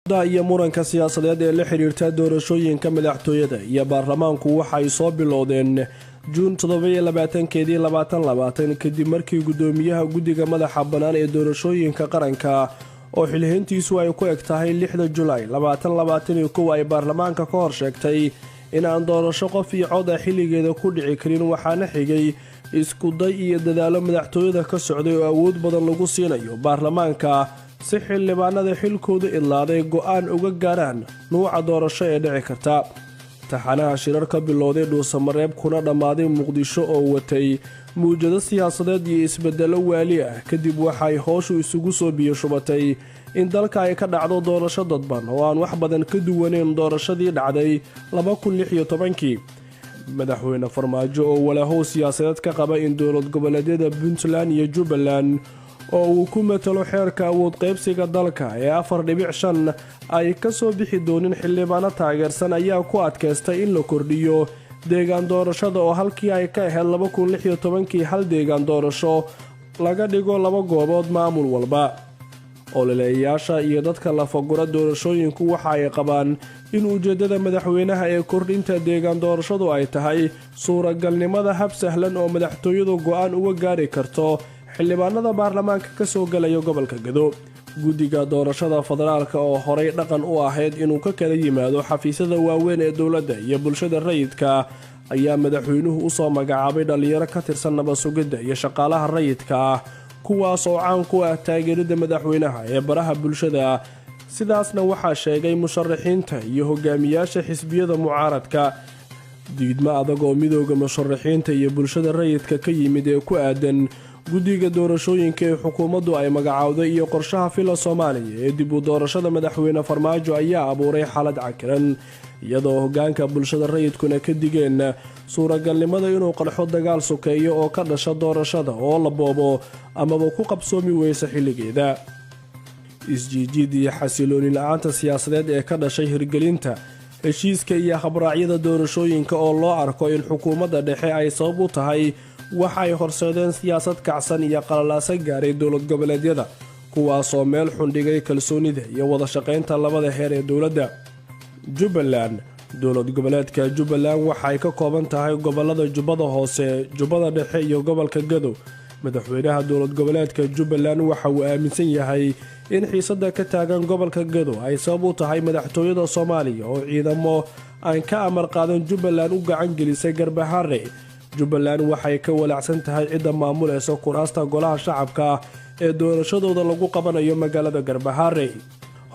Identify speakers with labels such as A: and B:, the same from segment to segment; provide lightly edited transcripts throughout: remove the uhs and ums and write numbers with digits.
A: Iyo muranka siyaasadeed ee la xiriirta doorashooyinka madaxtooyada iyo baarlamaanku waxay soo bilowdeen Juun 27-keedii 2020, kadib markii guddoomiyaha guddiga madaxa bannaan ee doorashooyinka qaranka oo xilhayntiisu ay ku eg tahay 6da Julaay 2021 ay baarlamaanka ka hor sheegtay in aan doorasho qof iyo cod ah xilligeeda ku dhici karin. Waxaana xigay iskuday iyo dadaalo madaxtooyada ka socday oo awood badan lagu siinayo baarlamaanka si xildhibaanada xilkoodu idlaaday go-aan uga gaaraan nuuca doorasho ee dhici karta. Taxanaha shirar ka bilowday Dhuusamareeb kuna dhammaaday Muqdisho oo watay muwjado siyaasadeed iyo isbedelo waali ah kadib, waxay hooshu isugu soo biyo shubatay in dalka ay ka dhacdo doorasho dadban oo aan wax badan ka duwaneyn doorashadii dhacday 2016-kii. Madaxweyne Farmaajo oo walaahow siyaasadeed ka qaba in dowlad goboleedyada Puntland iyo Jubbaland oo uu ku matalo xeerka awood qaybsiga dalka ee 4.5 ay ka soo bixi doonin xildhibaano taageersan, ayaa ku adkaystay in la kordhiyo deegaan doorashada oo halkii ay ka ahayd 2016-kii hal deegaan doorasho laga dhigo laba goobood maamul walba. Ololeeyayaasha iyo dadka lafagura doorashooyinku waxa ay qabaan in ujeeddada madaxweynaha ee kordhinta deegaan doorashadu ay tahay suuragalnimada hab sahlan oo madaxtooyadu go-aan uga gaari karto xildhibaanada baarlamaanka ka soo galaya gobolka Gado. Guddiga doorashada federaalka oo horay dhaqan u ahayd inuu ka kala yimaado xafiisyada waaweyn ee dowladda iyo bulshada rayidka ayaa madaxweynuhu usoo magacaabay dhallinyaro ka tirsan nabad sugidda iyo shaqaalaha rayidka ah, kuwaas oo caan ku ah taageerida madaxweynaha ee baraha bulshada. Sidaasna waxaa sheegay musharaxiinta iyo hogaamiyaasha xisbiyada mucaaradka. Diidmo adag oo midooda musharaxiinta iyo bulshada rayidka ka yimid ee ku aadan guddiga doorashooyinka ee xukuumaddu ay magacaawday iyo qorshaha Villa Soomaaliya ee dib u doorashada madaxweyne Farmaajo ayaa abuuray xaalad cakiran, iyadoo hogaanka bulshada rayidkuna ka digeen suuragalnimada inuu qarxo dagaal sokeeyo oo ka dhasha doorashada oo la boobo amaba ku qabsoomi weysa xilligeeda. Isjiijiid iyo xasilooni la-aanta siyaasadeed ee ka dhashay hirgelinta heshiiska iyo habraacyada doorashooyinka oo loo arko in xukuumadda dhexe ay sabab u tahay waxay horseedeen siyaasad kacsan iyo qalalaaso gaaray dowlad goboleedyada, kuwaasoo meel xundhigay kalsoonida iyo wada shaqaynta labada heer ee dowladda. Jubbaland. Dowlad goboleedka Jubbaland waxay ka kooban tahay gobolada Jubbada Hoose, Jubbada Dhexe iyo gobolka Gadow. Madaxweynaha dowlad goboleedka Jubbaland waxa uu aaminsan yahay in xiisada ka taagan gobolka Gadow ay sabab u tahay madaxtooyada Soomaaliya oo ciidamo aan ka amar qaadan Jubbaland u gacan gelisay Garbaharey. Jubbaland waxay ka walaacsan tahay cidda maamulaysa kuraasta golaha shacabka ee doorashadooda lagu qabanayo magaalada Garbaharey.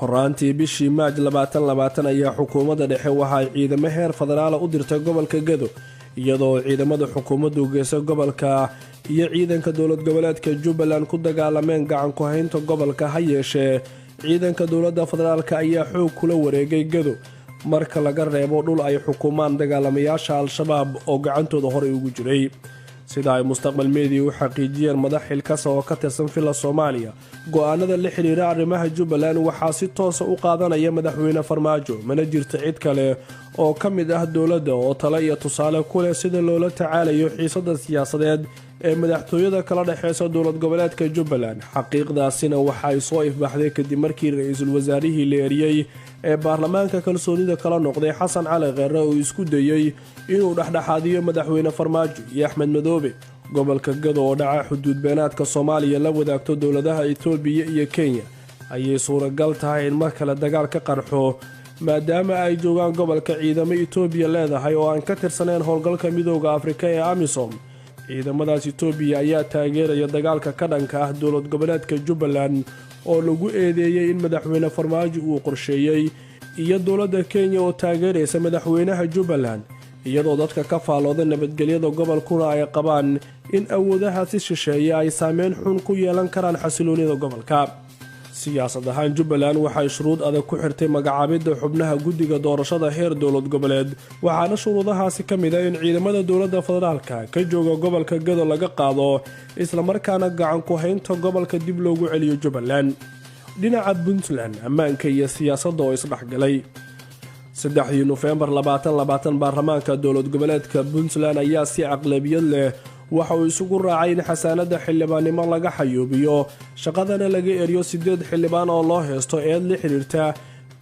A: Horaantii bishii Maaj 2020 ayaa xukuumadda dhexe waxaay ciidamo heer federaala u dirtay gobolka Gado, iyadoo ciidamada xukuumaddu geysa gobolka iyo ciidanka dowlad goboleedka Jubbaland ku dagaalameen gacan ku-haynta gobolka. Ha yeeshee, ciidanka dowladda federaalka ayaa xoog kula wareegay Gado, marka laga reebo dhul ay xukumaan dagaalamayaasha Al-Shabaab oo gacantooda horey ugu jiray. Sida ay Mustaqbal Media u xaqiijiyeen madax xilkasa oo ka tirsan Villa Soomaaliya, go-aanada la xiriira arrimaha Jubbaland waxaa si toosa u qaadanaya madaxweyne Farmaajo, mana jirto cid kale oo ka mid ah dowladda oo tale iyo tusaale ku leh sida loola tacaalayo xiisada siyaasadeed ee madaxtooyada kala dhexeysa dowlad goboleedka Jubbaland. Xaqiiqdaasina waxay soo ifbaxday kadib markii ra-iisul wasaarihii la eriyey ee baarlamaanka kalsoonida kala noqday, Xasan Cali Kheere, uu isku dayey inuu dhexdhexaadiyo madaxweyne Farmaajo iyo Axmed Madoobe. Gobolka Gado oo dhaca xuduud beenaadka Soomaaliya la wadaagto dowladaha Itoobiya iyo Kenya ayay suuragal tahay in mar kale dagaal ka qarxo, maadaama ay joogaan gobolka ciidamo Itoobiya leedahay oo aan ka tirsanayn howlgalka Midooda Afrika ee AMISOM. Ciidamadaas Itoobiya ayaa taageeraya dagaalka ka dhanka ah dowlad goboleedka Jubbaland oo lagu eedeeyey in madaxweyne Farmaajo uu qorsheeyey, iyo dowladda Kenya oo taageeraysa madaxweynaha Jubbaland, iyadoo dadka ka faalooda nabadgelyada gobolkuna ay qabaan in awoodahaasi shisheeye ay saameyn xun ku yeelan karaan xasiloonida gobolka. Siyaasad ahaan, Jubbaland waxay shuruud adag ku xirtay magacaabidda xubnaha guddiga doorashada heer dowlad goboleed, waxaana shuruudahaasi ka mid ah in ciidamada dowladda federaalka ka jooga gobolka Gado laga qaado, islamarkaana gacan ku-haynta gobolka dib loogu celiyo Jubbaland. Dhinaca Puntland, ammaanka iyo siyaasadda oo isdhexgalay. 3dii Nofembar 2020 baarlamaanka dowlad goboleedka Puntland ayaa si aqlabiyad leh waxa uu isugu raacay in xasaanada xildhibaannimo laga xayuubiyo, shaqadana laga eriyo sideed xildhibaan oo loo heysto eed la xiriirta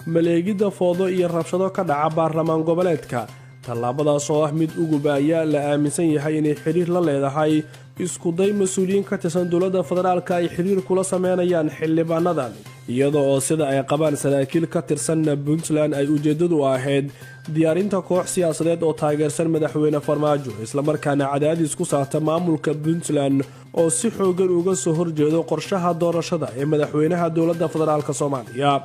A: Maleegidda foodo iyo rabshado ka dhaca baarlamaan goboleedka. Tallaabadaas oo ah mid uguba ayaa la aaminsan yahay inay xiriir la leedahay iskuday mas-uuliyiin ka tirsan dowladda federaalka ay xiriir kula sameynayaan xildhibaanadan, iyada oo sida ay qabaan saraakiil ka tirsanna Puntland ay ujeeddadu ahayd diyaarinta koox siyaasadeed oo taageersan Madaxweyne Farmaajo, islamarkaana cadaadis ku saarta maamulka Puntland oo si xoogan uga soo horjeedo qorshaha doorashada ee madaxweynaha dowladda federaalk Soomaaliya.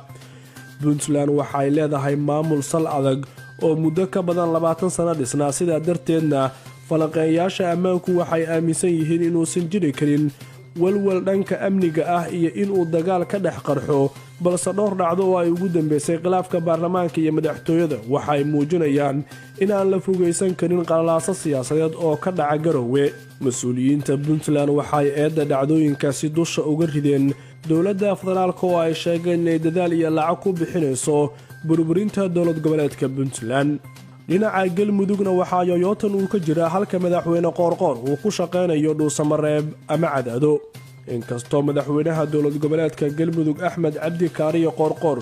A: Puntland waxay leedahay maamul sal adag oo muddo ka badan 20 sano dhisnaa, sidaa darteedna falanqeeyaasha ammaanku waxay aaminsan yihiin inuusan jiri karin walwal dhanka amniga ah iyo inuu dagaal ka dhex qarxo. Balse dhowr dhacdo oo ay ugu dambeysay khilaafka baarlamaanka iyo madaxtooyada waxay muujinayaan in aan la fogaysan karin qalalaaso siyaasadeed oo ka dhaca Garowe. Mas-uuliyiinta Puntland waxay eedda dhacdooyinkaasi dusha uga rideen dowladda federaalk oo ay sheegeen inay dadaal iyo lacag ku bixinayso burburinta dowlad goboleedka Puntland. Dhinaca Galmudugna waxaa yoyootan uu ka jira halka Madaxweyne Qoorqoor uu ku shaqaynayo Dhuusamareeb ama Cadaado. Inkastoo madaxweynaha dowlad goboleedka Galmudug Axmed Cabdi Kaariyo Qoorqoor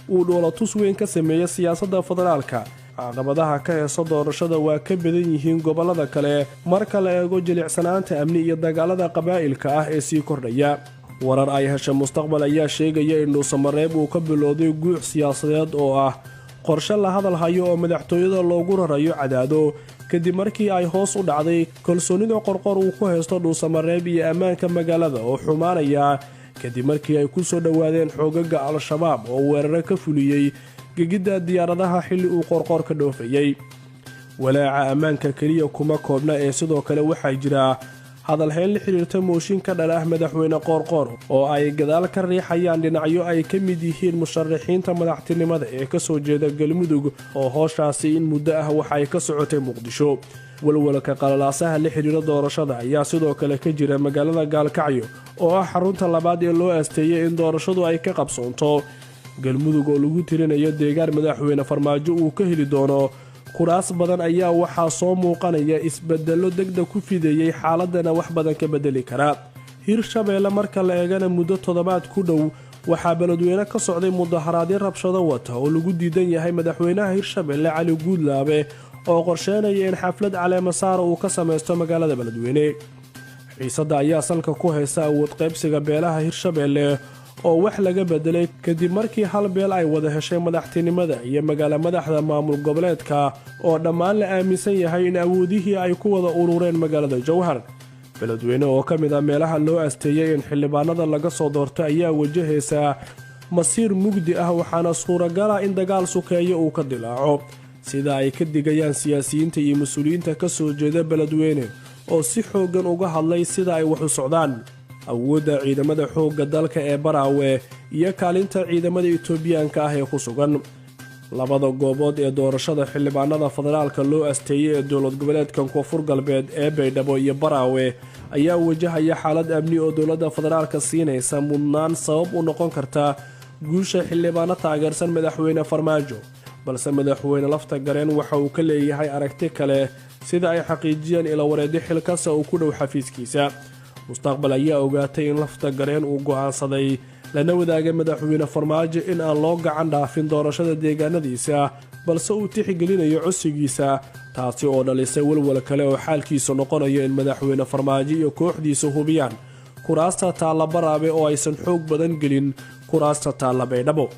A: uu dhoolatus weyn ka sameeyey siyaasadda federaalka, caqabadaha ka heesa doorashada waa ka badan yihiin gobollada kale marka la eego jilicsanaanta amni iyo dagaalada qabaa'ilka ah ee sii kordhaya. Warar ay hesha Mustaqbal ayaa sheegaya in Dhuusamareeb uu ka bilowday guux siyaasadeed oo ah qorshe la hadal hayo oo madaxtooyada loogu rarayo Cadaado, kadib markii ay hoos u dhacday kalsoonida Qorqor uu ku haysto Dhuusamareeb iyo ammaanka magaalada oo xumaanaya, kadib markii ay ku soo dhowaadeen xoogaga Al-Shabaab oo weeraro ka fuliyey gegidda diyaaradaha xilli uu Qorqoor ka dhoofayey. Walaaca ammaanka keliya kuma koobna ee sidoo kale waxaa jira hadalhayn la xiriirta mooshin ka dhan ah Madaxweyne Qoorqoor oo ay gadaal ka riixayaan dhinacyo ay ka mid yihiin musharaxiinta madaxtinimada ee kasoo jeeda Galmudug, oo hooshaasi in muddo ah waxa ay ka socotay Muqdisho. Walwalka qalalaasaha la xiriira doorashada ayaa sidoo kale ka jira magaalada Gaalkacyo oo ah xarunta labaad ee loo asteeyay in doorashadu ay ka qabsoonto Galmudug, oo lagu tirinayo deegaan Madaxweyne Farmaajo uu ka heli doono kuraas badan. Ayaa waxaa soo muuqanaya isbedello degdeg ku fideeyey xaaladana wax badan ka bedeli kara. Hirshabeelle marka la eegana, muddo toddobaad ku dhow waxaa Beledweyne ka socday mudaharaadyo rabshado wata oo lagu diidan yahay madaxweynaha Hirshabeelle Cali Guudlaabe oo qorsheynaya in xaflad caleemasaara uu ka samaysto magaalada Beledweyne. Xiisadda ayaa salka ku haysa awood qaybsiga beelaha Hirshabeelle oo wax laga bedelay kadib markii hal beel ay wada heshay madaxtinimada iyo magaalo madaxda maamul goboleedka, oo dhammaan la aaminsan yahay in awoodihii ay ku wada urureen magaalada Jowhar. Beledweyne oo ka mid ah meelaha loo asteeyey in xildhibaanada laga soo doorto ayaa wajahaysaa masiir mugdi ah, waxaana suuragala in dagaal sukeeyo uu ka dilaaco, sida ay ka digayaan siyaasiyiinta iyo mas-uuliyiinta ka soo jeeda Beledweyne oo si xooggan uga hadlay sida ay wax u socdaan. Awoodda ciidamada xoogga dalka ee Baraawe iyo kaalinta ciidamada Itoobiyaanka ah ee ku sugan labada goobood ee doorashada xildhibaanada federaalka loo asteeyey ee dowlad goboleedka Koonfur Galbeed ee Baydhabo iyo Baraawe ayaa wajahaya xaalad amni oo dowladda federaalka siinaysa mudnaan sabab u noqon karta guusha xildhibaano taageersan Madaxweyne Farmaajo. Balse Madaxweyne Lafta Gareen waxa uu ka leeyahay aragti kale, sida ay xaqiijiyeen ilawareedyo xilkasta uu ku dhow xafiiskiisa. Mustaqbal ayaa ogaatay in Lafta Gareen uu go'aansaday lana wadaagay Madaxweyne Farmaajo in aan loo gacan dhaafin doorashada deegaanadiisa, balse uu tixgelinayo codsigiisa, taasi oo dhalisay walwal kale oo xaalkiisu noqonayo in Madaxweyne Farmaajo iyo kooxdiisa hubiyaan kuraasta taalla Baraabe oo aysan xoog badan gelin kuraasta taalla Baydhabo.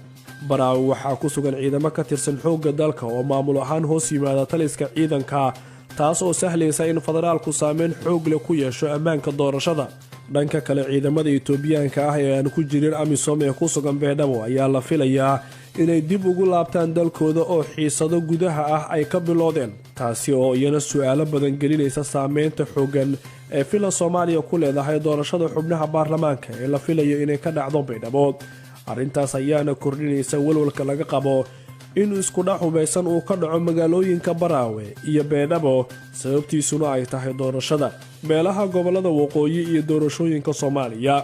A: Baraawe waxaa ku sugan ciidamo ka tirsan xoogga dalka oo maamul ahaan hoos yimaada taliska ciidanka, taas oo sahlaysa in federaalku saameyn xoog leh ku yeesho ammaanka doorashada. Dhanka kale, ciidamada Itoobiyaanka ah ee aan ku jirin AMISOM ee ku sugan Baydhabo ayaa la filayaa inay dib ugu laabtaan dalkooda oo xiisado gudaha ah ay ka bilowdeen, taasi oo iyana su-aalo badan gelinaysa saameynta xooggan ee Fila Soomaaliya ku leedahay doorashada xubnaha baarlamaanka ee la filayo inay ka dhacdo Baydhabo. Arrintaas ayaana kordhinaysa walwalka laga qabo in iskudhac hubaysan uu ka dhaco magaalooyinka Baraawe iyo Baydhabo, sababtiisuna ay tahay doorashada beelaha gobollada waqooyi iyo doorashooyinka Soomaaliya.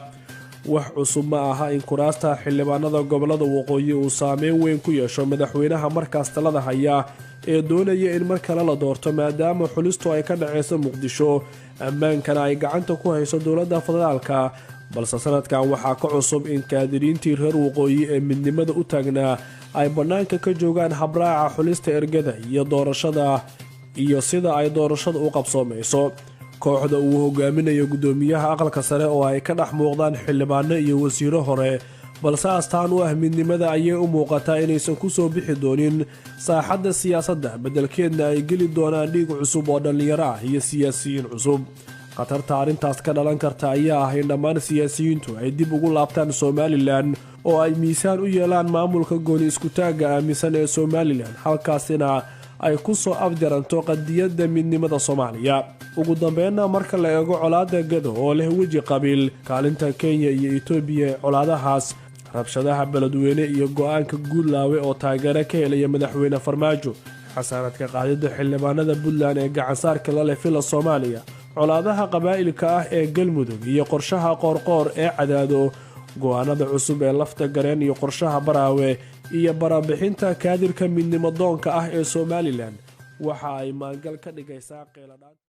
A: Wax cusub ma aha in kuraasta xildhibaanada gobollada waqooyi uu saameyn weyn ku yeesho madaxweynaha markaas talada haya ee doonaya in mar kale la doorto, maadaama xulistu ay ka dhaceyso Muqdisho, ammaankana ay gacanta ku hayso dowladda federaalka. Balse sanadkan waxaa ka cusub in kaadiriintii reer waqooyi ee midnimada u taagnaa ay bannaanka ka joogaan habraaca xulista ergada iyo doorashada iyo sida ay doorashada u qabsoomayso. Kooxda uu hogaaminayo guddoomiyaha aqalka sare oo ay ka dhex muuqdaan xildhibaano iyo wasiiro hore balse astaan u ah midnimada ayay u muuqataa inaysan ku soo bixi doonin saaxadda siyaasadda, beddelkeedna ay geli doonaan dhiig cusub oo dhallinyaro ah iyo siyaasiyiin cusub. Khatarta arrintaas ka dhalan karta ayaa ah in dhammaan siyaasiyiintu ay dib ugu laabtaan Somalilan oo ay miisaan u yeelaan maamulka gooni iskutaagga aaminsan ee Somalilan, halkaasina ay ku soo afjaranto qadiyadda midnimada Soomaaliya. Ugu dambeynna, marka la eego colaadda Gado oo leh weji qabiil, kaalinta Kenya iyo Itoobiya ee colaadahaas, rabshadaha Beledweyne iyo go-aanka Guudlaawe oo taageero ka helaya madaxweyne Farmaajo, xasaanadka qaadida xildhibaanada Puntland ee gacansaarka la leh Fila Soomaaliya, colaadaha qabaa'ilka ah ee Galmudug iyo qorshaha Qoorqoor ee Cadaado, go-aanada cusub ee Lafta Gareen iyo qorshaha Baraawe iyo barabixinta kaadirka midnimo doonka ah ee Somalilan, waxa ay maangal ka dhigaysaa qeeladhaan.